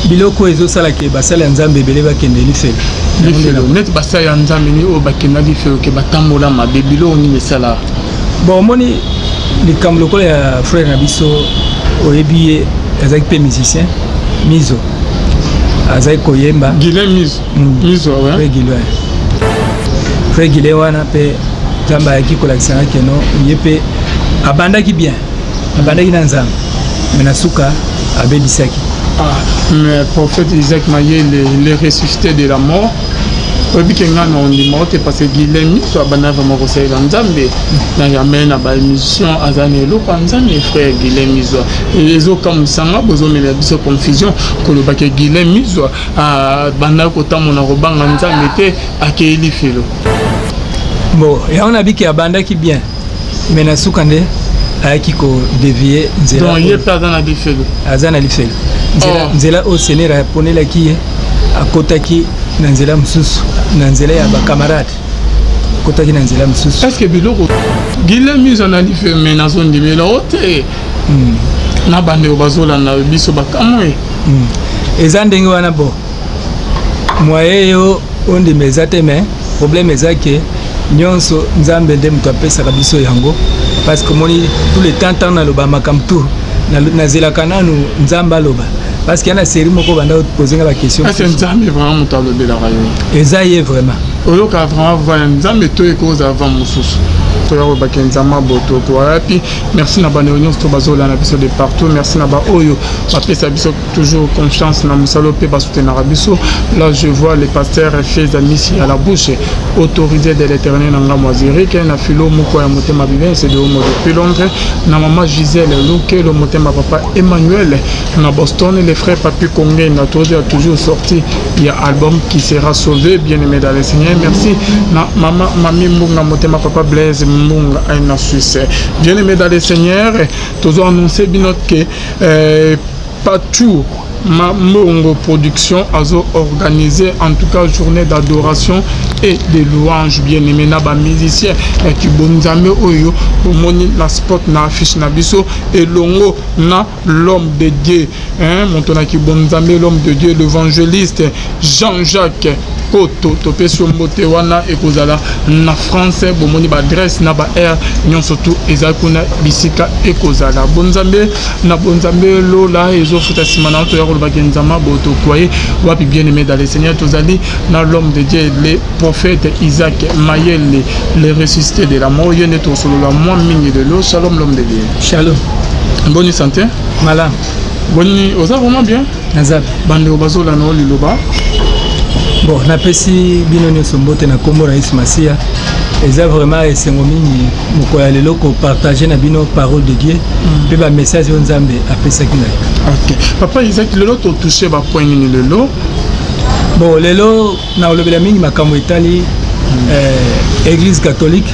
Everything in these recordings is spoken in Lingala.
Biloko oyo ezosalaka basali ya Nzambe ebele bakende lifelo. Lifelo, neti basali ya Nzambe nini oyo bakenda lifelo ke batambola mabe, biloko nini esala? Bon, omoni likambo lokola ya frère na biso, oyebi ye, azalaki mpe musicien, Mizo, azalaki koyemba. Guilain Mizo. Mizo, ouais. Frère Guilain, frère Guilain wana mpe Nzambe ayaki kolakisanga keno ye mpe abandaki bien, abandaki na Nzambe, mais na suka abebisaki. Ah, mais prophète Isaac Mayele, le ressuscité de la mort, oyebi ke ngai na ondima o te, parce que Guilain Miso abanda vraiment kosalela Nzambe na jamais na baémission, aza na eloko ya Nzambe. Frère Guilain Miso, ezokamwisanga, bozomela biso confusion koloba ke Guilain Miso abanda kotambola kobanga Nzambe te, akei lifelo. Bon, yango nabiki, abandaki bien, mais na suka nde ayaki kodévier nzela. Donc ye mpe aza na lifelo? Aza na lifelo. Nzela, oh, nzela oyo Seigneur aponelaki ye, akotaki na nzela mosusu, na nzela ya bacamarade, akotaki na nzela mosusu. Est ce que biloko Guilain Miso na lifelo? Mais nazondimela o te. Na bandeko bazolanda biso bakamwe. Eza ndenge wana. Bon, moyen yo ondima eza te, mais problème eza ke nyonso Nzambe nde moto apesaka biso yango, parce que omoni, tout le temps, ntango naloba makambo tu, nazelaka nanu Nzambe aloba, parce que ya na série moko banda pozenga baquestion. Est Nzambe vraiment moto alobelaka yo? Eza ye vraiment. Oyoka vraiment voix ya Nzambe to ekozala voix mosusu? Toya kolobaki Nzambe abotoko wapi. Merci na bandeko nyonso to bazolanda biso de partout. Merci na baoyo bapesa biso toujours confiance na mosala mpe basoutenaka biso. Là, je vois le pasteur Feza Misi à la bouche autorisé de l'Éternel na ngambo ya Zurich, na filo moko ya motema Bibense de Omo depuis Londres, na mama Gisèle Lukelo, motema papa Emmanuel na Boston, les frères Papi Kongenda, toujours sorti ya album qui sera sauvé, bien aimé dans le Seigneur. Merci na mama Mami Mbunga, motema papa Blaise Mbunga na Suisse, bien aimé dans le Seigneur. Tozo annoncer bino ke Patou Mambongo Production azo organisé en tout cas journée d'adoration et de louange, bien aimé, na ba musicien ya kibonzambe oyo bomoni na spot na affiche na biso, elongo na l'homme de Dieu, hein, moto na kibonzambe, l'homme de Dieu, l'évangéliste Jean-Jacques Koto. Topesi yo mbote. Wana ekozala na France. Bomoni baadresse na baheure nyonso tu ezali kuna, bisika ekozala. Bonzambe na bonzambe, lola ezofuta nsima na toya kolobaki Nzambe botokwaye wapi. Bien aimé dans le Seigneur, tozali na l'homme de Dieu, le prophète Isaac Mayele, le ressuscité de la mort. Ye nde tosolola mwa mingi lelo. Shalom, l'homme de Dieu. Shalom. Boni santé? Malamu. Boni, oza vraiment bien? Naza. Bandeko bazolanda o liloba. Bon, napesi bino nyonso mbote na nkombo na Yesu Masiya. Eza vraiment esengo mingi mokolo ya lelo kopartage na bino parole de Dieu mpe bamessage oyo Nzambe apesaki ngai. Ok, papa Isaac, lelo totouche bapoint nini lelo? Bon, lelo nakolobela mingi makambo etali église catholique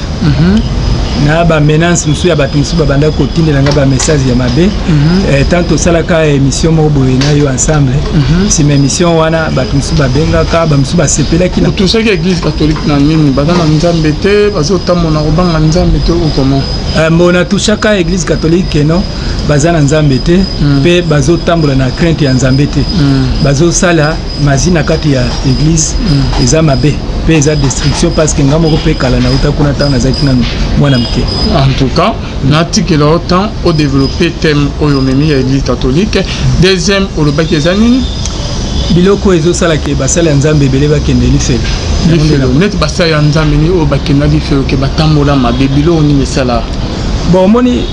na bamenace mosusu ya bato mosusu babanda kotindela nga bamessage ya mabe. Tant tosalaka émission moko boye na yo ensemble, nsima émission wana bato mosusu babengaka, bamosusu basepelaki na Otouchaki église catholique na nini? Baza na Nzambe te, bazotambola kobanga Nzambe te ou comment? Mbo natouchaka église catholique keno baza na Nzambe te mpe bazotambola na crainte ya Nzambe te. Bazosala magie na kati ya église, eza mabe mpe eza destruction, parce que nga moko mpe kala nauta kuna ntango nazalaki nanu mwana moke. En tout cas, natikela yo temps odéveloppe thème oyo omemi ya église catholique. Deuxième olobaki eza nini? Biloko oyo ezosalaka basali ya Nzambe ebele bakende lifelo. Lifelo, neti basali ya Nzambe nini oyo bakenda lifelo ke batambola mabe, biloko nini esala? Bon, omoni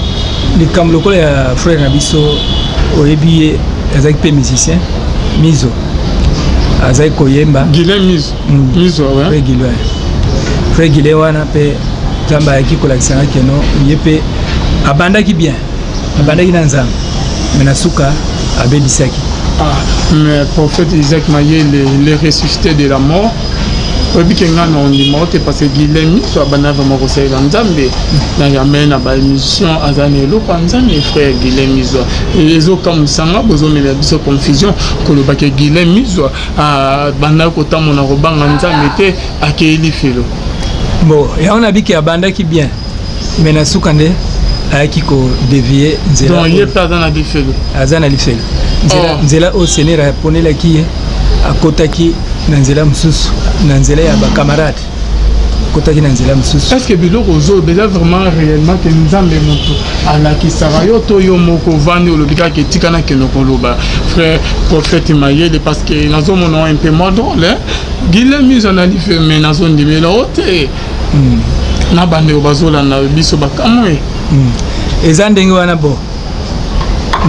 likambo lokola ya frère na biso, oyebi ye, azalaki mpe musicien, Mizo, azalaki koyemba. Guilain Miso. Miso, ouais. Frère Guilain, frère Guilain wana mpe Nzambe ayaki kolakisanga keno ye mpe abandaki bien, abandaki na Nzambe, mais na suka abebisaki. Ah, mais prophète Isaac Mayele, le ressuscité de la mort, oyebi ke ngai na ondima o te, parce que Guilain Miso abanda vraiment kosalela Nzambe na jamais na baémission, aza na eloko ya Nzambe. Frère Guilain Miso, ezokamwisanga, bozomela biso confusion koloba ke Guilain Miso abanda kotambola kobanga Nzambe te, akei lifelo. Bon, yango nabiki, abandaki bien, mais na suka nde Ayaki kodévier nzela. Donc ye mpe aza na lifelo. Aza na lifelo. Nzela, oh. Nzela oyo Seigneur aponelaki ye, akotaki na nzela mosusu, na nzela ya bacamarade, akotaki na nzela mosusu. Est ce que biloko ozoloba eza vraiment réellement ke Nzambe moto alakisaka yo, to yo moko ovandi, olobi kaka etika nakende koloba, frère prophète Mayele? Parce que nazomona un peu moins drôle, hein? Guylain Miso na lifelo, mais nazondimela o te. Na bandeko bazolanda biso bakamwe. Eza ndenge wana. Bon,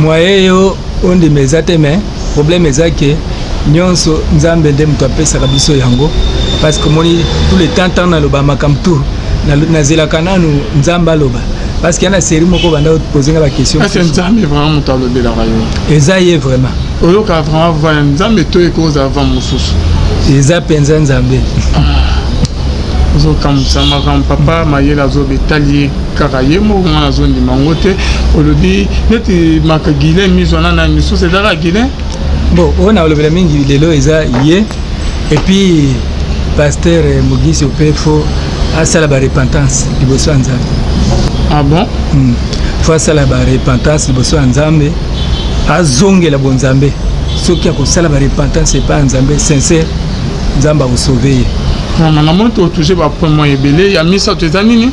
moyen yo ondima eza te, mais problème eza ke nyonso Nzambe nde moto apesaka biso yango, parce que omoni, tout le temps, ntango naloba makambo tu, nazelaka nanu Nzambe aloba, parce que ya na série moko banda pose nga baquestion. Est Nzambe vraiment moto alobelaka yo? Eza ye vraiment. Oyoka vraiment voix ya Nzambe, to ekozala voix mosusu? Eza mpenza Nzambe. Ozokamwisa makambo papa Mayele azoba, etali ye kaka ye moko. Nga nazondima yango te. Olobi neti maka Guylain Miso wana na misusu, ezaka Guylain? Bon, oyo nalobela mingi lelo eza ye, et puis pasteur Mogisi mpe faut asala barepentance liboso ya Nzambe. Ah bon? Faut asala barepentance liboso ya Nzambe, azongela bonzambe. Soki akosala barepentance epai ya Nzambe sincère, Nzambe akosauve ye. Vraiment, namoni totouche bapoint mwa ebele. Ya misato eza nini?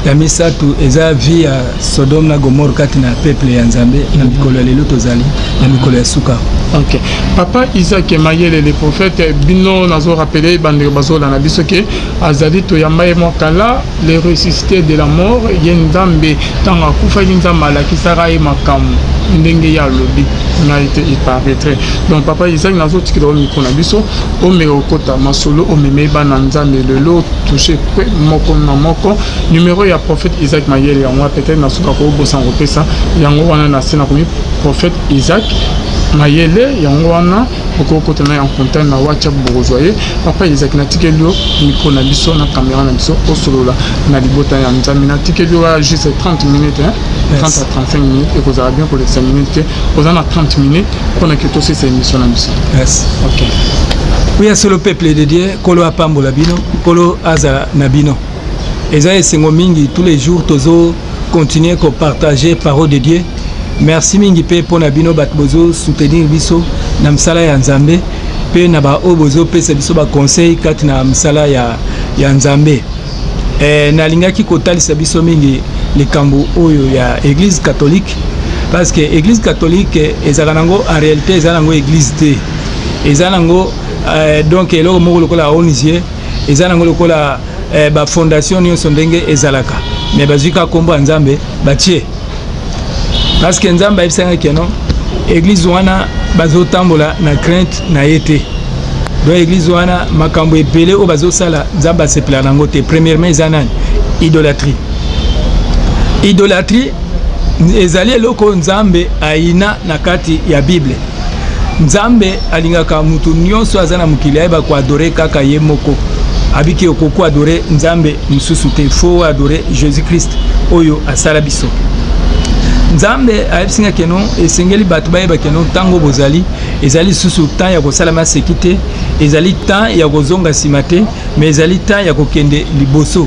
Ya misato eza vie ya Sodome na Gomore kati na peuple ya Nzambe na mikolo ya lelo. Tozali na mikolo ya suka. Ok, papa Isaac Mayele le prophète, bino nazorappeler bandeko bazolanda biso ke azali, toyamba ye mwa kala, le ressuscité de la mort. Ye Nzambe, ntango akufaki, Nzambe alakisaka ye makambo ndenge ye alobi ngai te, il paraîtrait. Donc papa Isaac, nazotikela o micro na biso, omeka kokota masolo, omeme bana Nzambe lelo, touche pe moko na moko. Numéro ya prophète Isaac Mayele yango, peut-être nasuka kobosana kopesa yango wana na se, nakomi prophète Isaac Mayele yango wana, okokota na ye en contact na WhatsApp, bokozwa ye. Papa Isaac, natikeli yo micro na biso na caméra na biso, osolola na libota ya Nzambe. Natikeli yo juste 30 minutes, hein? 30 à 35 minutes ekozala bien, kolekisa minute te. Oza na 30 minutes mpona ke tosisa émission na biso. Merci. Ok. Oui, solo peuple de Dieu, Nkolo apambola bino, Nkolo azala na bino. Eza esengo mingi, tous les jours tozo continuer kopartager parole de Dieu. Merci mingi mpe mpona bino bato bozosoutenir biso na mosala ya Nzambe, mpe na baoyo bozopesa biso baconseil kati na mosala ya Nzambe. Nalingaki kotalisa biso mingi likambo oyo ya Église catholique, parce que Église catholique ezalaka nango, en réalité eza nango église te, eza nango donc eloko moko lokola ONG, eza nango lokola bafondation nyonso ndenge ezalaka, mais bazwi kaka nkombo ya Nzambe batie, parce que Nzambe ayebisanga ke non, église wana bazotambola na crainte na ye te. Donc église wana, makambo ebele oyo bazosala, Nzambe asepelaka nango te. Premièrement eza nani? Idolâtrie. Idolâtrie ezali eloko oyo Nzambe ayina na kati ya Bible. Nzambe alingaka mutu nyonso aza na mokili ayeba koadorer kaka ye moko. Abiki okoki koadorer Nzambe mosusu te, faut adorer Jésus Christ oyo asala biso. Nzambe ayebisi nga ke non, esengeli bato bayeba ke non, ntango bozali, ezali lisusu temps ya kosala maseki te, ezali temps ya kozonga nsima te, mais ezali temps ya kokende liboso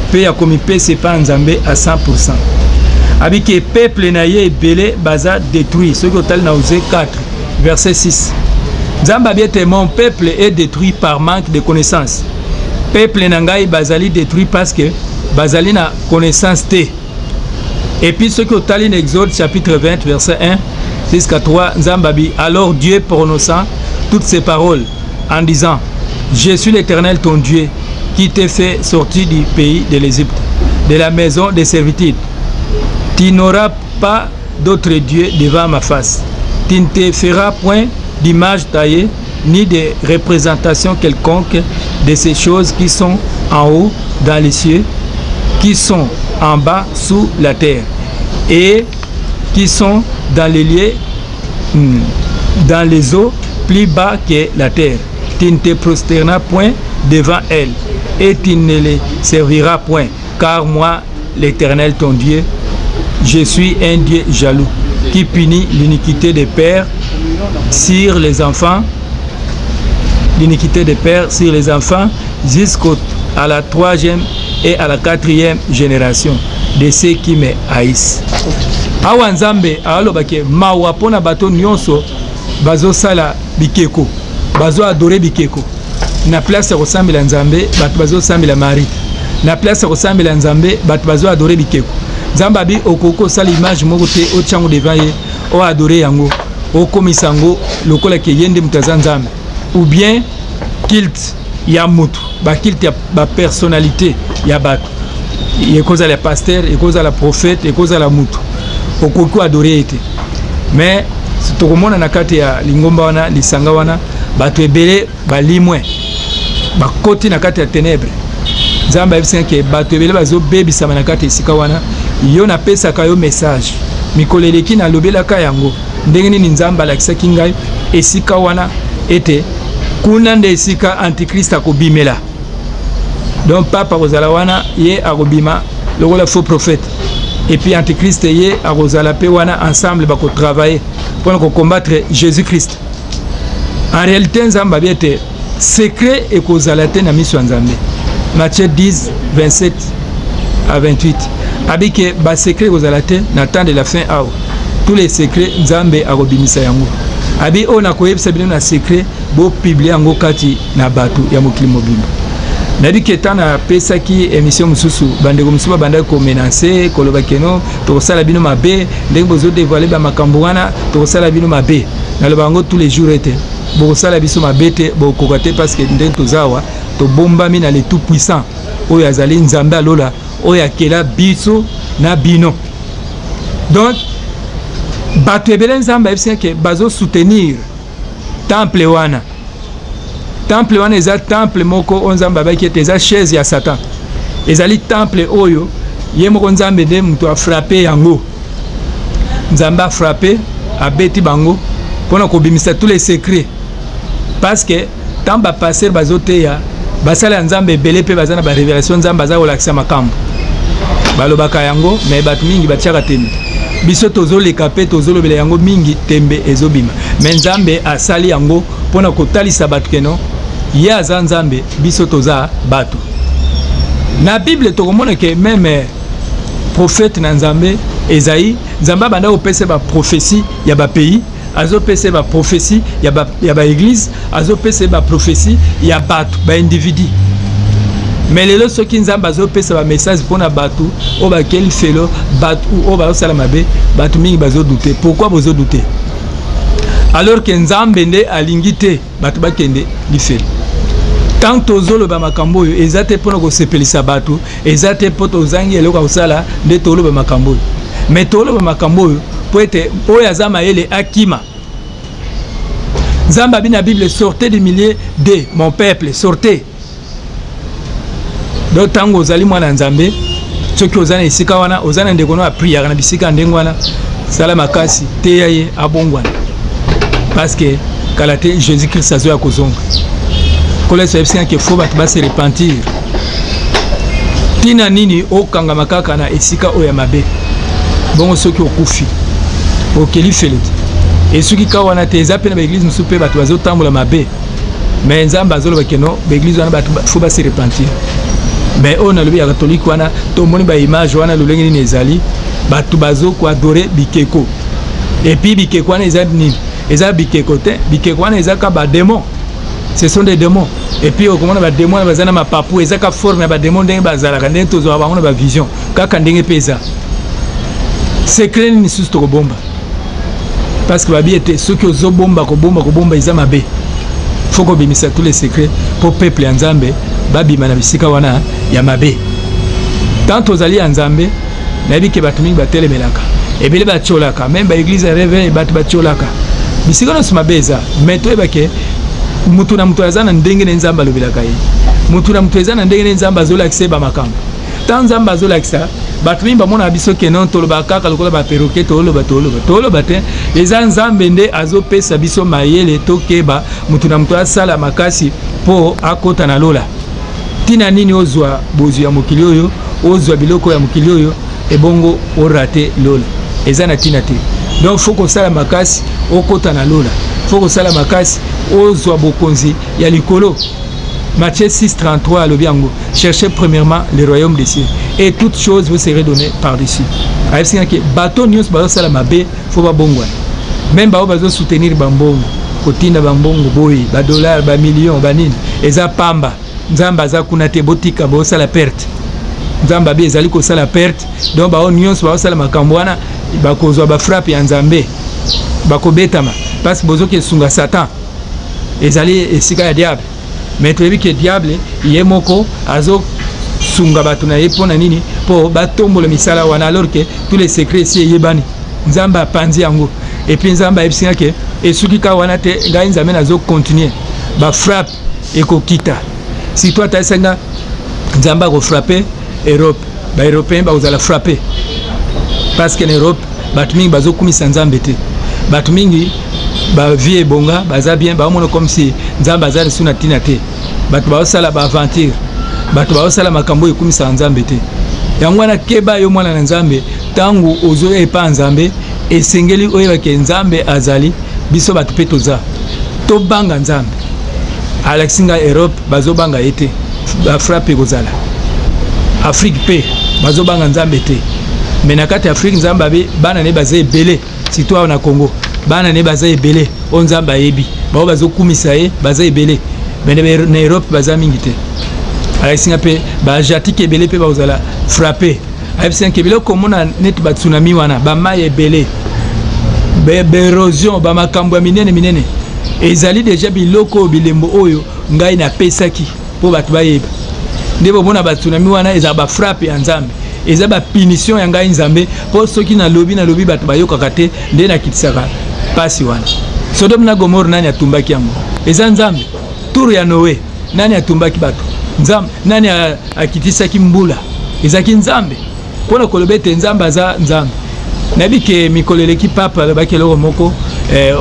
mpe ya komipesa epai ya Nzambe à 100. Abiki peuple na ye ebele baza détruit. Soki otali na Osée 4 verset 6, Nzambe abi ete mon peuple est détruit par manque de connaissance. Peuple na ngai bazali détruit parce que bazali na connaissance te. Et puis soki otali na Exode chapitre 20 verset 1 jusqu'à 3, Nzambe abi: alors Dieu prononça toutes ces paroles en disant: je suis l'Éternel ton Dieu qui t'ai fait sortir du pays de l'Égypte, de la maison de servitude. Tu n'auras pas d'autre Dieu devant ma face. Tu ne te feras point d'image taillée, ni de représentation quelconque de ces choses qui sont en haut dans les cieux, qui sont en bas sous la terre, et qui sont dans les lieux, dans les eaux plus bas que la terre. Tu ne te prosterneras point devant elles, et tu ne les serviras point, car moi, l'Éternel ton Dieu, je suis un Dieu jaloux, qui punit l'iniquité des pères sur les enfants, l'iniquité des pères sur les enfants jusqu'à la troisième et à la quatrième génération. de ceux qui me haïssent. Awa Nzambe alobaki mawa mpona bato nyonso bazosala bikeko, bazoadorer bikeko. Na place ya kosambela Nzambe, bato bazosambela Marie. Na place ya kosambela Nzambe, bato bazoadorer bikeko. Nzambe abi okoki kosala image moko te, otyango devant ye, oadorer yango, okomisa yango lokola ke ye nde moto aza Nzambe, ou bien culte ya motu, baculte ya bapersonnalité ya bato, ekozala ya pasteur, ekozala prophète, ekozala mutu, okoki koadorer ye te. Mais tokomona na kati ya lingomba wana, lisanga wana, bato ebele balimwe, bakoti na kati ya ténèbre. Nzambe ayebisaka ke bato ebele bazobebisama na kati ya esika wana. Yo napesaka yo message mikolo eleki, nalobelaka yango ndenge nini Nzambe alakisaki ngai esika wana, ete kuna nde esika Antichrist akobimela. Donc papa akozala wana, ye akobima lokola faux prophète, et puis Antichrist ye akozala mpe wana. Ensemble bakotravailler mpona kocombattre Jésus Christ. En réalité, Nzambe abi ete secret ekozala te na miso ya Nzambe. Matthieu 10, 27 à 28, abi ke basecret ekozala te na temps de la fin. Awa tous les secrets, Nzambe akobimisa yango. Abi oyo nakoyebisa bino na secret, bopublier yango kati na bato ya mokili mobimba. Nayebi ke ntango napesaki émission mosusu, bandeko mosusu babandaki komenacer, koloba ke non, tokosala bino mabe ndenge bozodévoiler bamakambo wana, tokosala bino mabe. Naloba yango tous les jours ete bokosala biso mabe te, bokoka te, parce que ndenge toza awa, tobombami na le tout puissant oyo azali Nzambe alola, oyo akela biso na bino. Donc bato ebele, Nzambe ayebisi ke bazosoutenir temple wana. Temple wana eza temple moko oyo Nzambe abaki ete eza chaise ya Satan. Ezali temple oyo ye moko Nzambe nde moto afrapper yango. Nzambe afrapper, abeti bango mpona kobimisa tous les secrets, parce que ntango bapasteur bazoteya, basala ya Nzambe ebele mpe baza na barévélation, Nzambe aza kolakisa makambo, balobaka yango, mais bato mingi batiaka tembe. Biso tozoleka mpe tozolobela yango mingi, tembe ezobima. Mais Nzambe asali yango mpona kotalisa bato ke non, ye aza Nzambe, biso toza bato. Na Bible tokomona ke même prophète na Nzambe Ezaïe, Nzambe abanda kopesa baprophétie ya bapays, azopesa baprophétie ya baéglise, azopesa baprophétie ya bato, baindividu. Mais lelo, soki Nzambe azopesa bamessage mpona bato oyo bakeli felo, bato oyo bazosala mabe, bato mingi bazodouter. Pourquoi bozodouter alors ke Nzambe nde alingi te bato bakende lifelo? Tant tozoloba makambo oyo, eza te mpona kosepelisa bato, eza te mpo tozangi eloko ya kosala nde toloba makambo oyo. Mais toloba makambo oyo mpo ete oyo aza mayele akima. Nzambe abi na Bible: "Sortez du milieu de mon peuple, sortez." Donc ntango ozali mwana Nzambe, soki oza na esika wana, oza na ndeko no apriaka na bisika ndenge wana, sala makasi, teya ye abongwana, parce que kala te Jésus Christ azoya kozonga. Nkolo Yesu ayebisi ke faut bato base repentir. Ntina nini okangama kaka na esika oyo ya mabe? Bongo soki okufi, okeli fele te. Esuki ka wana te, eza mpe na baéglise mosusu mpe bato bazotambola mabe. Mais Nzambe azoloba ke non, baéglise wana bato faut base repentir. Mais oyo nalobi ya katolike wana, tomoni baimage wana lolenge nini ezali, bato bazokoadorer bikeko. Et puis bikeko wana eza nini? Eza bikeko te, bikeko wana eza ka badémon, ce sont des démons. Et puis okomona badémon wana baza na mapapu, eza ka forme ya badémon ndenge bazalaka, ndenge tozwaka bango na bavision, kaka ndenge mpe eza. Secret nini lisusu tokobomba? Parce que babi ete soki ozobomba, kobomba, kobomba eza mabe. Faut kobimisa tous les secrets mpo peuple ya Nzambe babima na bisika wana ya mabe. Tant tozali ya Nzambe, nayebi ke bato mingi batelemelaka, ebele batiolaka, même baéglise ya réveil bato batiolaka, bisika nyonso mabe eza. Mais toyeba ke mutu na mutu aza na ndenge na Nzambe alobelaka ye, mutu na mutu eza na ndenge na Nzambe azolakisa ye bamakambo. Ntango Nzambe azolakisa, bato mingi bamonaka biso ke non, tolobaka kaka lokola baperroquet, toloba, toloba, toloba te. Eza Nzambe nde azopesa biso mayele. Tokeba, mutu na mutu asala makasi mpo akɔta na lola. Ntina nini ozwa bozwi ya mokili oyo, ozwa biloko ya mokili oyo, ebongo orater lola? Eza na ntina te. Donc faut kosala makasi okɔta na lola, faut kosala makasi ozwa bokonzi ya likolo. Matthieu 6, 33 alobi yango: cherchez premièrement le royaume des cieux et toutes choses vous serez données par-dessus. Ayebisi nga ke bato nyonso bazosala mabe, fo babongwana, même bao bazosoutenir bambongo, kotinda bambongo boye, badollar, bamillion, banini, eza pamba. Nzambe aza kuna te. Botika, bosala perte. Nzambe abi ezali kosala perte. Donc bao nyonso baosala makambo wana bakozwa bafrappe ya Nzambe, bakobetama, parce que bozoki esunga Satan, ezali esika ya diable. Mais toyebi ke diable ye moko azosunga bato na ye. Mpo na nini? Mpo batombola misala wana, alors que tous les secrets esi eyebani, Nzambe apanzi yango. Et puis Nzambe ayebisi nga ke esuki kaka wana te, ngai Nzambe nazocontinue, bafrappe ekokita. Surtout atalisa nga Nzambe akofrappe Europe, baeuropéen bakozala frappe, parce que na Europe bato mingi bazokumisa Nzambe te. Bato mingi bavie ebonga, baza bien, baomona comme si Nzambe aza lisusu na ntina te. Bato baosala baaventure, bato baosala makambo oyo ekumisaka Nzambe te. Yango wana, keba yo mwana na Nzambe, ntango ozoya epa Nzambe, esengeli oyeba ke Nzambe azali, biso bato mpe toza, tobanga Nzambe. Alakisi ngai Europe bazobanga ye te, bafrappe ekozala. Afrique mpe bazobanga Nzambe te. Mais na kati ya Afrique, Nzambe abe bana ne baza ebele, surtout awa na Congo, bana ne baza ebele oyo Nzambe ayebi, bao bazokumisa ye baza ebele. Mais na Europe baza mingi te. Alakisi nga mpe baasiatique ebele mpe bakozala frappe. Ayebisi nga biloko komona neti batsunami wana, bamai ebele, baérosion, bamakambo ya minene minene, ezali déjà biloko oyo, bilembo oyo ngai napesaki mpo bato bayeba. Nde bomona batsunami wana, ezala bafrappe ya Nzambe, eza bapunition ya ngai Nzambe, mpo soki nalobi, nalobi, bato bayokaka te, nde nakitisaka mpasi wana. Sodome na Gomore, nani atumbaki yango? Eza Nzambe. Tour ya Noé, nani atumbaki bato? Nzambe. Nani akitisaki mbula? Ezalaki Nzambe. Mpona koloba ete Nzambe aza Nzambe. Nayebi ke mikolo eleki, pape alobaki eloko moko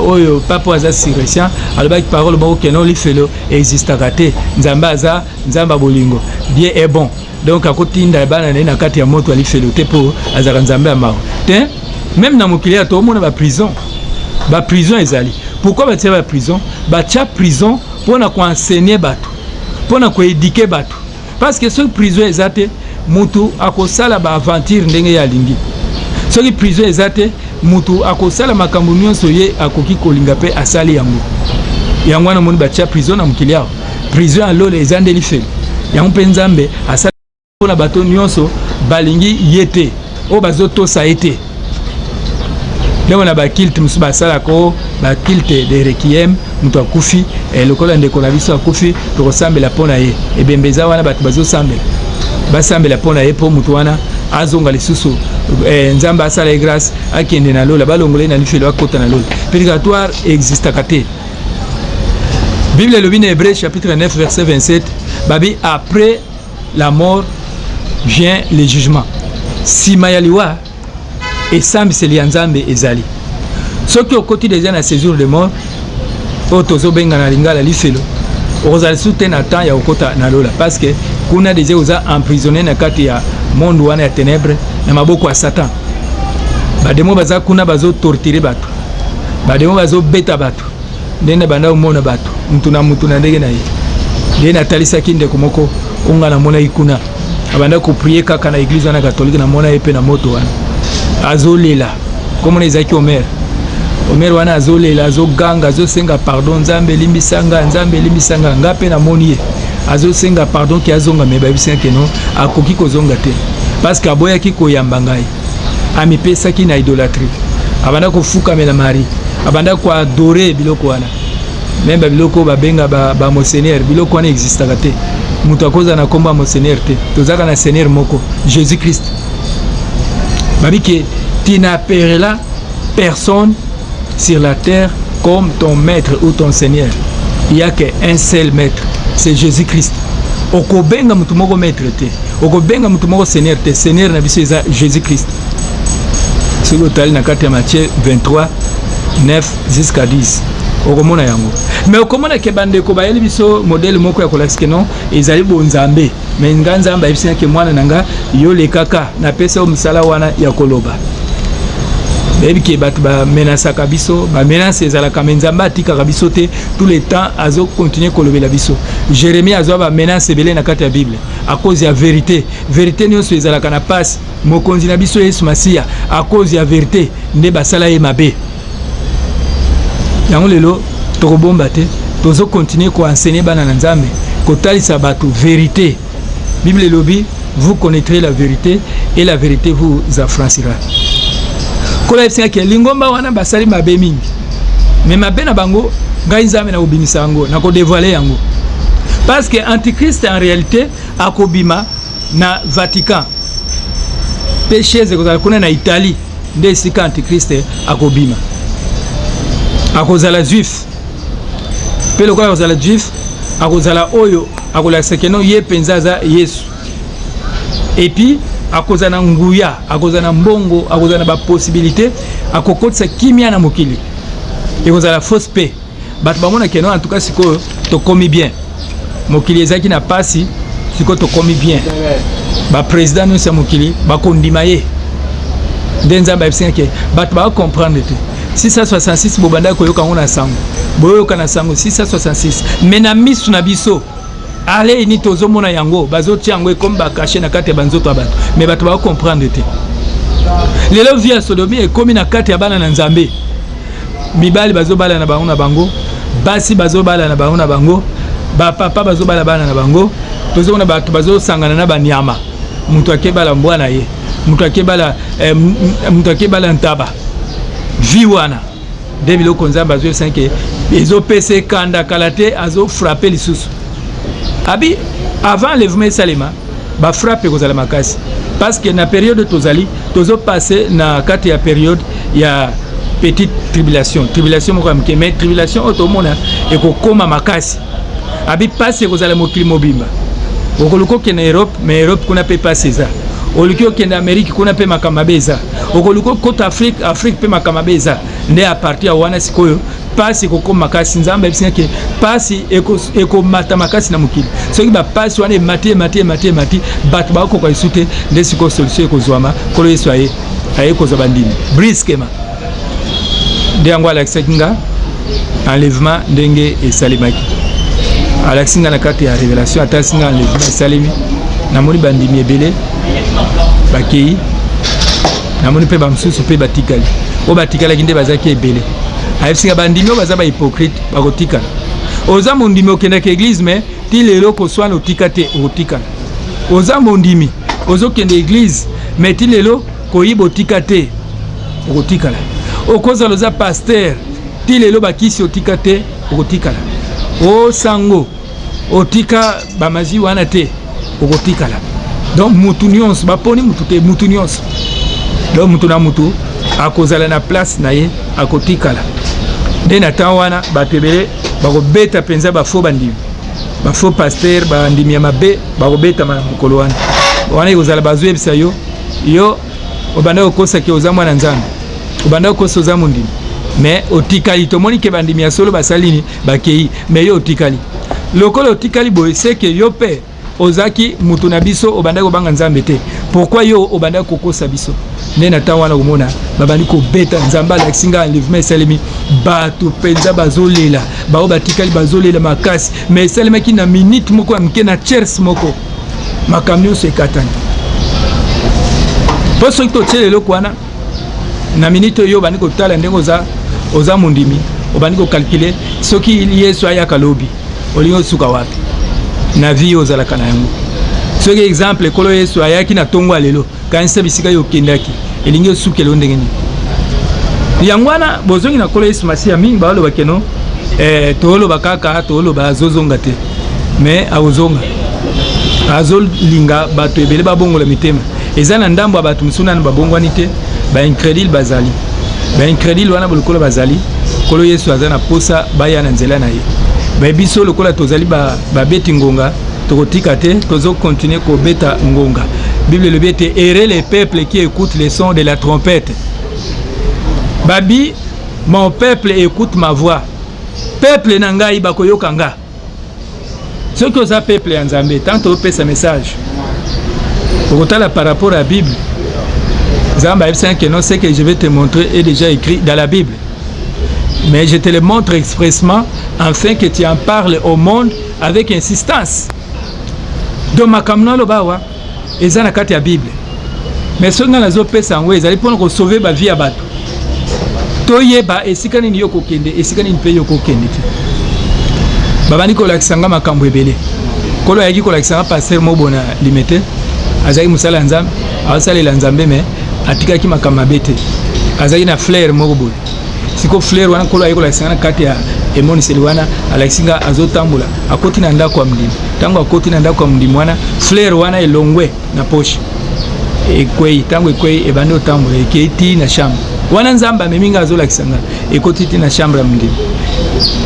oyo pape oyo aza syracien alobaki parole moko ke non, lifelo existaka te, Nzambe aza Nzambe ya bolingo, Dieu est bon, donc akotinda bana na ye na kati ya moto ya lifelo te, mpo azalaka Nzambe ya mawa te. Même na mokili ya toomona baprison, baprison ezali. Pourquoi batia baprison? Batia prison mpona koenseigner bato, mpona koéduquer bato, parce que soki prison eza te, mutu akosala baaventure ndenge ye alingi. Soki prison eza te, mutu akosala makambo nyonso ye akoki kolinga mpe asali yango. Yango wana omoni batia prison na mokili awa. Prison ya lola eza nde lifelo. Yango mpe Nzambe asala mpona bato nyonso balingi ye te, oyo bazotosa ye te. Ndenge na baculte mosusu basalaka o baculte de requiem, moto akufi, lokola ndeko na biso akufi, tokosambela mpo na ye. Ebembe eza wana, bato bazosambela, basambela mpo na ye, mpo moto wana azonga lisusu, Nzambe asala ye grâce, akende na lola, balongola ye na lifelo, akota na lola. Purgatoire existaka te. Bible elobi na Hébreu chapitre 9 verset 27, babi: après la mort vient le jugement. Nsima ya liwa, esambiseli ya Nzambe ezali. Soki okoti déjà na séjour de mort, oyo tozobenga na lingala lifelo, okozala lisusu te na temps ya kokota na lola, parce que kuna déjà oza emprisonné na kati ya monde wana ya ténèbre, na maboko ya Satan. Bademo baza kuna, bazotorturer bato, bademo bazobeta bato. Ndenge banda komona bato, mutu na mutu na ndenge na ye. Nde natalisaki ndeko moko onga namonaki kuna, abanda koprier kaka na église wana catholique. Namona ye mpe na moto wana azolela, komona ezalaki Omer. Omer wana azolela, azoganga, azosenga pardon: "Nzambe, elimbisanga, Nzambe, elimbisanga." Nga mpe namoni ye azosenga pardon ke azonga, me bayebisanga ke non, akoki kozonga te, parce que aboyaki koyamba ngai, amipesaki na idolâtrie, abanda kofukamela Marie, abanda koadorer biloko wana, même babiloko oyo babenga bamonseigneur. Biloko wana existaka te. Moto akozala na nkombo ya monseigneur te. Tozalaka na seigneur moko, Jésus Christ. Babi ke tu n'appelleras personne sur la terre comme ton maître ou ton seigneur. Il y a qu'un seul maître, c'est Jésus Christ. Okobenga motu moko maître te, okobenga motu moko seigneur te. Seigneur na biso eza Jésus Christ. Soki otali na kati ya Matthieu 23 9 jusqu'à 10, okomona yango. Mais okomona ke bandeko bayeli biso modèle moko ya kolakisa ke non, ezali bonzambe. Mais nga Nzambe ayebisi ke mwana na nga, yo lekaka, napesa yo mosala wana ya koloba. Bayebi ke bato bamenasaka biso, bamenase ezalaka, me Nzambe atikaka biso te, tout le temps azokontinue kolobela biso. Jérémie azwa bamenase ebele na kati ya Bible à cause ya vérité. Vérité nyonso ezalaka na pasi. Mokonzi na biso Yesu Masiya, à cause ya vérité nde basala ye mabe. Yango lelo tokobomba te, tozokontinue koenseigner bana na Nzambe, kotalisa bato vérité. Bible elobi: "Vous connaîtrez la vérité et la vérité vous affranchira." Kola yebisingaki lingomba wana basali mabe mingi, me mabe na bango, ngai Nzambe na kobimisa yango, na kodévoiler yango, parce que antichrist en réalité akobima na Vatican mpe chaise ekozala kuna na Italie. Nde esika antichrist akobima. Akozala juif, mpe lokola akozala juif, akozala oyo akolakisa que non, ye mpenza aza Yesu. Et puis akozala na nguya, akozala na mbongo, akozala na bapossibilité, akokotisa kimia na mokili. Ekozala fausse paix. Bato bamona que non, en tout cas sikoyo tokomi bien, mokili ezalaki na pasi, sikoyo tokomi bien. Baprésident nyonso ya mokili bakondima ye. Nde Nzambe ayebisingaki bato bakocomprendre te. 666, bobandaki koyoka yango na sango, boyoka na sango 666, me na misu na biso aleni tozomona yango, bazotia yango, ekomi bacachets na kati ya banzoto ya bato, me bato bakocomprendre te. Lelo vie ya sodomie ekomi na kati ya bana na Nzambe. Mibali bazobala na bango na bango, basi bazobala na bango na bango, bapapa bazobala bana na bango. Tozomona bato bazosangana na banyama. Moto akebala mbwa na ye, moto akebala moto akebala ntaba. Vie wana nde biloko Nzambe azoyebisa ke ezopesa ekanda. Kala te azofrapper lisusu. Abi avant enlèvement esalema, bafrappe ekozala makasi, parce que na période tozali, tozopasser na kati ya période ya petite tribulation, tribulation moko ya moke, mais tribulation oyo tomona ekokóma makasi. Abi pasi ekozala mokili mobimba. Okoluki okende Europe, mais Europe kuna mpe pasi eza. Oluki okende Amérique, kuna mpe makambo mabe eza. Okoluki okota Afrique, Afrique mpe makambo mabe eza. Nde à partir ya wana sikoyo pasi ekokóma makasi. Nzambe ayebisingaki pasi ekomata makasi na mokili. Soki bapasi wana emati, emati, emati, emati, bato bakokoka lisu te. Nde sikoyo solution ekozwama. Nkolo Yesu aye kozwa bandimi brusquement. Nde yango alakisaki nga enlèvement ndenge esalemaki. Alakisi nga na kati ya révélation, atalisi nga enlèvement esalemi. Namoni bandimi ebele bakei, namoni mpe bamosusu mpe batikali. Oyo batikalaki nde bazalaki ebele. Ayebisi nga bandimi oyo baza bahypocrite bakotikala. Oza mondimi, okendaka église, mais ti lelo koswana otika te, okotikala. Oza mondimi, ozokende église, mais ti lelo koyiba otika te, okotikala. Okozala oza pasteur, ti lelo bakisi otika te, okotikala. Osango otika bamagie wana te, okotikala. Donc mutu nyonso baponi mutu te, mutu nyonso. Donc mutu na mutu akozala na place na ye, akotikala. Nde na ntango wana bato ebele bakobeta mpenza bafaux bandimi, bafaux pasteur, bandimi ya mabe bakobetama na mokolo wana. Wana ekozala bazoyebisa yo: yo obanda kokosaki oza mwana Nzambe, obanda kokosa oza mondimi, mais otikali. Tomoni ke bandimi ya solo basali nini? Bakei, mais yo otikali. Lokola otikali boye, seke yo mpe ozalaki mutu na biso, obandaki kobanga Nzambe te. Pourquoi yo obandaki kokosa biso? Nde na ntango wana komona babandi kobeta. Nzambe alakisi nga enlèvement esalemi, bato mpenza bazolela, bao batikali bazolela makasi. Mais esalemaki na minute moko ya moke, na tierce moko, makambo nyonso ekatani. Mpo soki totiela eloko wana na minute oyo, obandi kotala ndenge oza mondimi, obandi kocalculer: soki Yesu ayaka lobi, olingi osuka wapi na vie oyo ozalaka na yango? Soki exemple ekolo Yesu ayaki na ntongo ya lelo, kanisa bisika yo okendaki, elingi osukela yo ndenge nini? Yango wana bozongi na Nkolo Yesu Masiya, mingi baoloba que non, tooloba kaka, tooloba azozonga te, mais akozonga. Azolinga bato ebele babongola mitema. Eza na ndambo ya bato mosusu nanu babongwani te, baincrédule bazali. Baincrédule wana lokola bazali, Nkolo Yesu aza na posa baya na nzela na ye. Me biso lokola tozali babeti ngonga, tokotika te, tozokontinue kobeta ngonga. Bible elobi ete: "Heureux les peuples qui écoutent le son de la trompette." Babi: "Mon peuple écoute ma voix." Peuple na ngai bakoyoka nga. Soki oza peuple ya Nzambe, tant topesa message, okotala par rapport à Bible. Nzambe ayebisaki que non, ce que je vais te montrer est déjà écrit dans la Bible, mais je te le montre expressement afin que tu en parles au monde avec insistance. Donc makambo naloba awa eza na kati ya Bible, mais soki ngai nazopesa yango, ezali mpona kosauver bavie ya bato. Toyeba esika nini yo kokende, esika nini mpe yo kokende te. Babandi kolakisa nga makambo ebele. Nkolo ayaki kolakisa nga pasteur mobo na Limete. Azalaki mosala ya Nzambe, azosalela Nzambe, mais atikaki makambo mabe te. Azalaki na fleur moko boye. Sikoyo fleur wana, Nkolo ayaki kolakisa nga na kati ya emoniseli wana, alakisi nga azotambola, akoti na ndako ya mondimi. Ntango akoti na ndako ya mondimi wana, fleur wana elongwe na poche, ekwei. Ntango ekwei, ebandi otambola, ekei ti na chambre wana. Nzambe amemi nga, azolakisa nga, ekoti ti na chambre ya mondimi.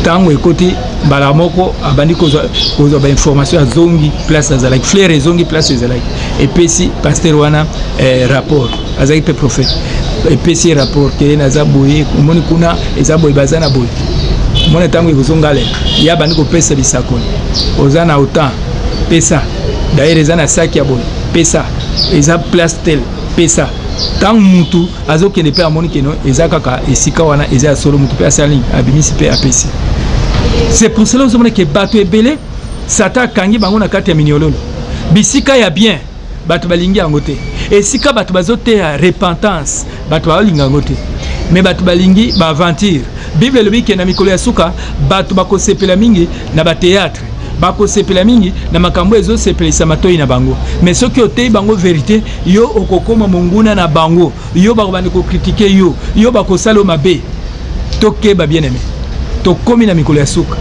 Ntango ekoti, mbala moko abandi kozwa bainformation. Azongi place azalaki, fleur ezongi place ezalaki. Epesi pasteur wana rapport. Azalaki mpe prophète. Epesi ye rapport ke naza boye, omoni kuna eza boye, baza na boye. Omona ntango ekozonga lela, ye abandi kopesa bisakoli: oza na autant, pesa. D'ailleurs eza na saki ya boye, pesa. Eza place tel, pesa. Ntango mutu azokende mpe amoni keno eza kaka esika wana, eza ya solo, mutu mpe asali, abimisi mpe apesi. C'est pour cela ozomona ke bato ebele, Satan akangi bango na kati ya miniololo. Bisika ya bien, bato balingi yango te. Esika bato bazoteya repentance, bato baolinga yango te, mais bato balingi baaventure. Bible elobi ke na mikolo ya suka, bato bakosepela mingi na bathéâtre, bakosepela mingi na makambo ezosepelisa matoi na bango. Mais soki oteyi bango vérité, yo okokóma monguna na bango, yo bakobanda kocritiquer yo, yo bakosala yo mabe. Tokeba, bien aimé, tokómi na mikolo ya suka.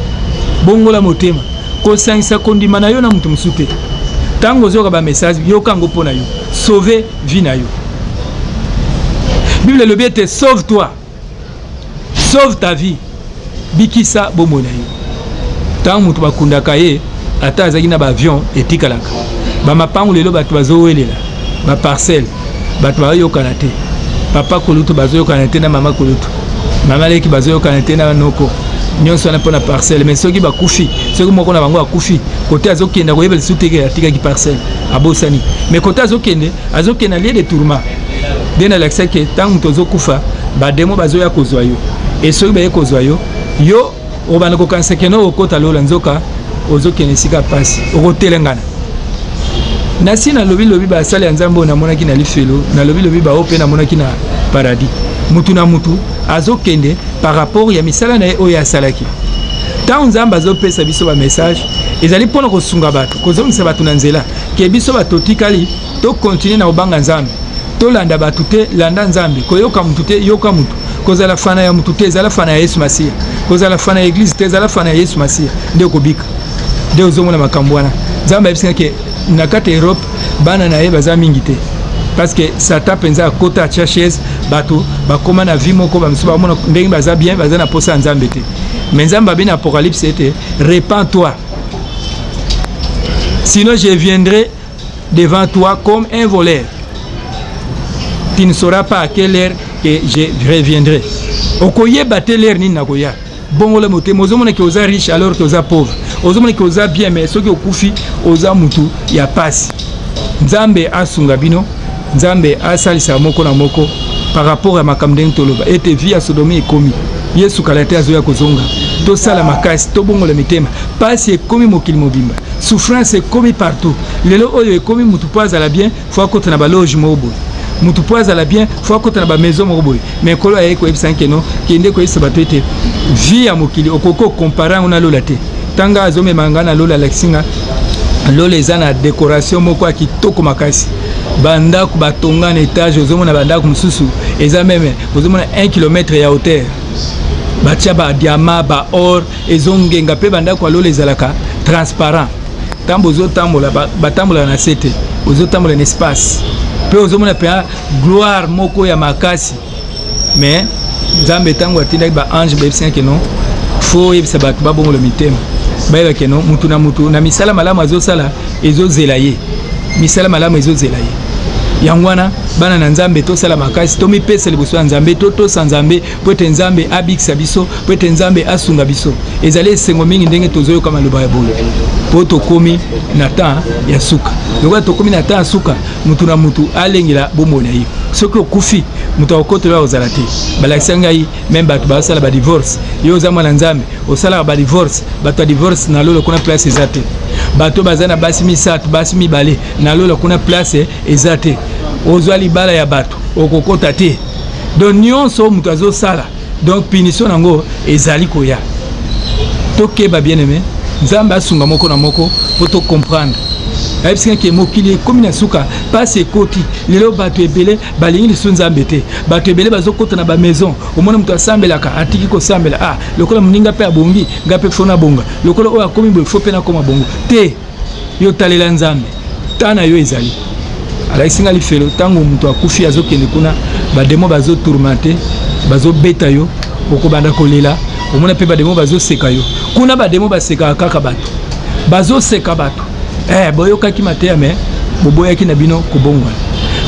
Bongola motema. Kosangisa kondima na yo na moto mosusu te. Ntango ozoyoka bamessage, yoka yango mpo na yo, sauve vie na yo. Bible elobi ete sauve toi, sauve ta vie, bikisa bomoi na yo. Ntango moto bakundaka ye, ata azalaki na baavion, etikalaka bamapangu. Lelo bato bazowelela baparcelle, bato bazoyokana te. Papa kolutu bazoyokana te na mama kolutu, mama leki bazoyokana te na noko, nyonso wana mpona parcelle. Mais soki bakufi, soki moko na bango akufi, kote azokende koyeba lisusu te atikaki parcelle, abosani. Mais kote azokende, azokende na lieu de tourment. Nde nalakisaki, ntango moto ozokufa, badémon bazoya kozwa yo. E soki baye kozwa yo, yo obanda kokanisa kende okota lola, nzoka ozokende esika pasi, okotelengana. Nasi nalobi lobi basali ya Nzambe oyo namonaki na lifelo, nalobi lobi bao mpe namonaki na paradis. Mutu na mutu azokende par rapport ya misala na ye oyo asalaki. Ntango Nzambe azopesa biso bamessage, ezali mpona kosunga bato, kozongisa bato na nzela, ke biso bato totikali tocontinuer na kobanga Nzambe. Tolanda bato te, landa Nzambe. Koyoka mutu te, yoka mutu. Kozala fan ya mutu te, ezala fan ya Yesu Masiya. Kozala fan ya église te, ezala fan ya Yesu Masiya, nde okobika. Nde ozomona makambo wana. Nzambe ayebisaka ke na kati ya Europe, bana na ye baza mingi te, parce que Satan mpenza akota, atia chaise. Bato bakóma na vie moko, bamosusu bamona ndenge baza bien, baza na posa ya Nzambe te. Mais Nzambe abi na Apocalypse ete: repens toi, sinon je viendrai devant toi comme un voleur, tu ne sauras pas à quelle heure que je reviendrai. Okoyeba te l'heure nini nakoya. Bongola motema. Ozomona ke oza riche alors ke oza pauvre, ozomona ke oza bien, mais soki okufi, oza mutu ya pasi. Nzambe asunga bino, Nzambe asalisa moko na moko par rapport ya makambo ndenge toloba ete vie ya sodomie ekomi. Yesu kala te azoya kozonga. Tosala makasi, tobongola mitema. Pasi ekomi mokili mobimba, souffrance ekomi partout. Lelo oyo ekomi, mutu mpo azala bien, faut akota na baloge moko boye. Mutu mpo azala bien, faut akota na bamaison moko boye. Mais Nkolo ayei koyebisa nkeno kende koyebisa bato ete vie ya mokili, okoki okomparer yango na lola te. Ntanga azomema nga na lola, alakisi nga lola eza na décoration moko ya kitoko makasi, bandako batonga na étage. Ozomona bandako mosusu eza même, ozomona 1 km ya hauteur, batia badiamant, baor, ezongenga. Mpe bandako ya lola ezalaka transparent. Ntango ozotambola, batambolaka na se te, ozotambola na espace, mpe ozomona mpenza gloire moko ya makasi. Mais Nzambe, ntango atindaki baange, bayebisaki ke non, faut oyebisa bato babongola mitema, bayeba ke non, mutu na mutu na misala malamu azosala ezozela ye, misala malamu ezozela ye. Yango wana, bana na Nzambe, tosala makasi, tomipesa liboso ya Nzambe, totosa Nzambe, po ete Nzambe abikisa biso, po ete Nzambe asunga biso. Ezali esengo mingi ndenge tozoyoka maloba ya boye, mpo tokomi na temps ya suka. Lokola tokomi na temps ya suka, mutu na mutu alengela bomoi na ye. Soki okufi, moto akokotela akozala te. Balakisa ngai meme bato basala ba divorce. Yo oza mwana Nzambe, osalaka ba divorce. Bato ya divorce na lola kuna place eza te. Bato baza na basi misato, basi mibale na lola kuna place eza te. Ozwa libala ya bato, okokota te. Donc nyonso moto azosala, donc punition nango ezali koya. Tokeba bien aimé, Nzambe asunga moko na moko po to comprendre. Ayebisi ke mokili ekomi na suka, pasi ekoti lelo, bato ebele balingi lisusu Nzambe te. Bato ebele bazokota na ba maison, omona moto asambelaka atiki kosambela. Ah, lokola moninga mpe abongi, nga mpe faut nabonga. Lokola oyo akomi boye, faut mpe nakoma bongo te. Yo talela Nzambe, ta na yo ezali. Alakisi nga lifelo, ntango moto akufi azokende kuna, bademo bazotourmente, bazobeta yo, okobanda kolela. Omona mpe bademo bazoseka yo kuna. Bademo basekaka kaka bato, bazoseka bato. Boyokaki mateya me boboyaki na bino kobongwana,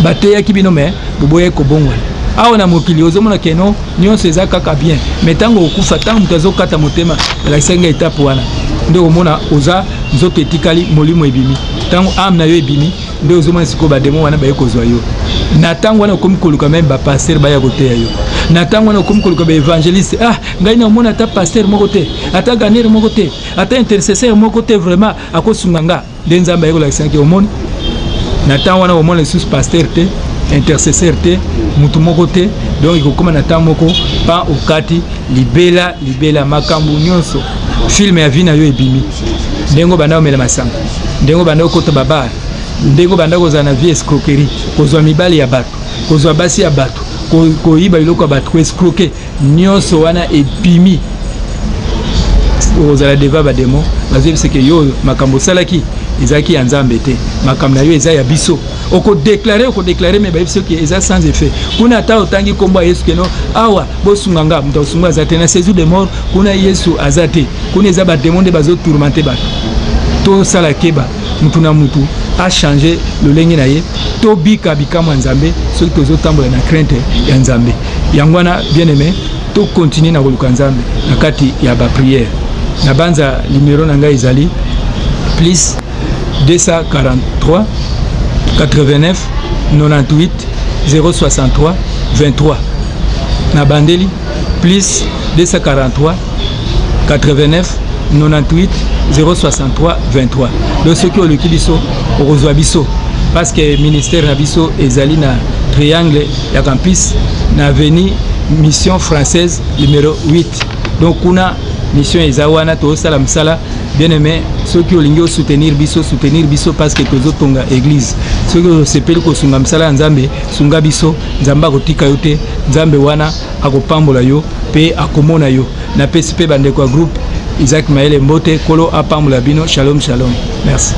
bateyaki bino me boboyaki kobongwana. Awa na mokili ozomona keno nyonso eza kaka bien, me ntango okufa, ntango moto azokata motema, alakisaki nga etape wana nde omona oza nzoto etikali, molimo ebimi. Ntango âme na yo ebimi, nde ozomona sikoyo bademo wana baye kozwa yo. Na ntango wana okomi koluka meme bapasteur baya koteya yo. Na ntango wana okomi koluka baévangéliste. Ah, ngai naomona ata pasteur moko te, ata ganere moko te, ata intercesseur moko te, vraiment akosunga nga. Nde Nzambe aye kolakisaki, omoni na ntango wana omona lisusu pasteur te, intercesseur te, mutu moko te. Donc ekokóma na ntango moko pa okati libela libela. Makambo nyonso, film ya vie na yo ebimi, ndenge obanda komela masanga, ndenge obanda kokota babar, ndenge obanda kozala na vie escroquerie, kozwa mibali ya bato, kozwa basi ya bato, koyiba biloko ya bato, koescroquer, nyonso wana ebimi. Okozala devant bademo, bazoyebiseke yo makambo osalaki ezalaki ya Nzambe te, makambo na yo eza ya biso. Okodéclarer, okodéclarer, me bayebi soki eza sans effet kuna. Ata otangi nkombo ya Yesu keno awa bosunga nga, moto akosunga aza te. Na séjour de mort kuna Yesu aza te, kuna eza bademo nde bazotourmenter bato. Tosala keba, mutu na mutu achange lolenge na ye, tobika bikamwa ya Nzambe soki tozotambola na crainte ya Nzambe. Yango wana, bien aimé, tocontinuer na koluka Nzambe na kati ya baprière. Na banza numero na ngai ezali plus 243 89 98 063 23. Na bandeli plus 243 89 98 063 23. Donc soki oluki biso, okozwa biso, parce que ministère na biso ezali na triangle ya campus, na avenue Mission Française numéro 8. Donc kuna mission eza wana, tozosala mosala. Bien aimé, soki olingi osoutenir biso, soutenir biso, parce que tozotonga église. Soki osepeli kosunga mosala ya Nzambe, sunga biso. Nzambe akotika yo te, Nzambe wana akopambola yo mpe akomona yo. Napesi mpe bandeko ya groupe Isaac Mayele mbote. Kolo apambola bino. Shalom, shalom, merci.